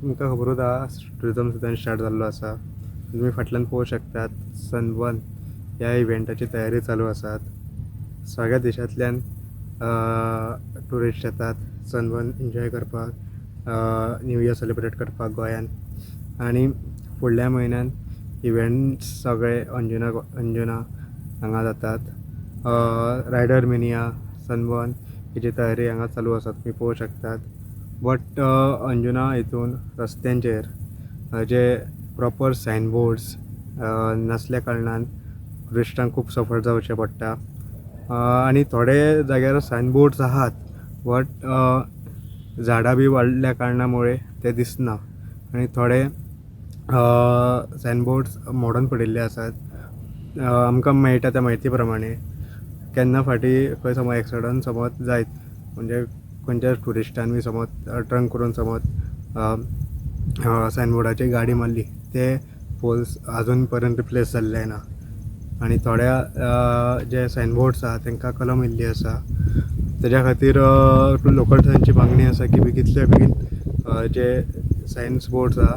तुमकां खबरूच आहा, ट्युरिजम सिजन स्टार्ट जाल्लो आसा. तुमी फाटल्यान पळोवंक शकतात, सनबर्न ह्या इव्हेंटाची तयारी चालू आसात. सगळ्या देशांतल्यान ट्युरिस्ट येतात सनबर्न एन्जॉय करपाक, न्यू इयर सेलिब्रेट करपाक गोंयान. आनी फुडल्या म्हयन्यान इव्हेंट्स सगळे अंजुना अंजुना हांगा जातात. रायडर मेनिया, सनबर्न हेची तयारी हांगा चालू आसा, तुमी पळोवंक शकतात. बट अंजुना हितून रस्त्यांचेर जे प्रॉपर सायन बोर्ड्स नासल्या कारणान ट्युरिस्टांक खूब सफर जावचें पडटा. आनी थोडे जाग्यार सायन बोर्ड्स आहात, बट झाडां बी वाडल्या कारणामुळे ते दिसना आनी थोडे सायन बोर्ड्स मोडून पडिल्ले आसात. आमकां मेळटा त्या म्हायती प्रमाणे, केन्ना फाटीं खंय समज एक्सिडंट समज जायत, म्हणजे खंयच्या ट्युरिस्टान बी समज ड्रंक करून समज सायन बोर्डाचेर गाडी मारली, ते पोल्स अजून पर्यंत रिप्लेस जाल्ले ना. आनी थोड्या जे सायन बोर्ड्स आहा, तांकां कलम येयल्ली आसा. तेज्या खातीर लोकल मागणी आसा की बेगींतल्या बेगीन जे सायन्स बोर्ड्स आहा,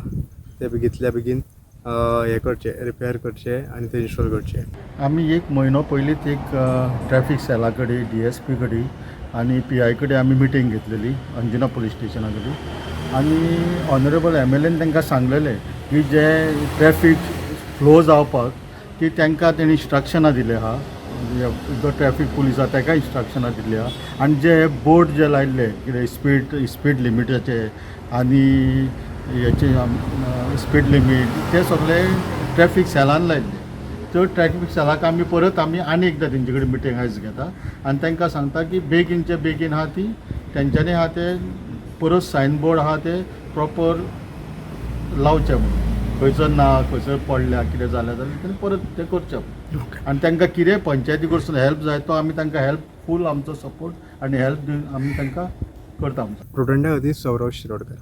ते बेगींतल्या बेगीन हें करचे, रिपेर करचे आनी ते इन्स्टॉल करचे. आमी एक म्हयनो पयलींच एक ट्रॅफीक सेला कडेन, डीएसपी कडेन आनी पीआय कडेन आमी मिटींग घेतलेली अंजुना पुलीस स्टेशना कडेन. आनी ऑनरेबल एमएलएन तांकां सांगलेलें की जे ट्रॅफीक फ्लो जावपाक की तांकां तेणी इन्स्ट्रक्शनां दिले आहा. जो ट्रॅफीक पुलीस आहा, ताका इन्स्ट्रक्शनां दिल्ली आहा. आनी जे बोर्ड जे लायल्ले कितें स्पीड स्पीड लिमिटाचे आनी हेचे स्पीड लिमीट, ते सगळे ट्रॅफीक सेलान लायल्ले. तर ट्रॅफीक सेलाक आमी परत आमी आनी एकदां तेंचे कडेन मिटींग आयज घेता आनी तांकां सांगता की बेगीनचे बेगीन आहा ती तेंच्यांनी आहा ते परत सायन बोर्ड आहा ते प्रॉपर लावचे म्हणून. खंयसर ना, खंयसर पडल्या, कितें जालें जाल्यार तेणी परत तें करचें. आनी तांकां कितें पंचायती कडसून हेल्प जाय, तो आमी तांकां हेल्प फूल आमचो सपोर्ट आनी हेल्प दिवन आमी तांकां करता आमचो. प्रुडंटा खातीर सौरव शिरोडकर.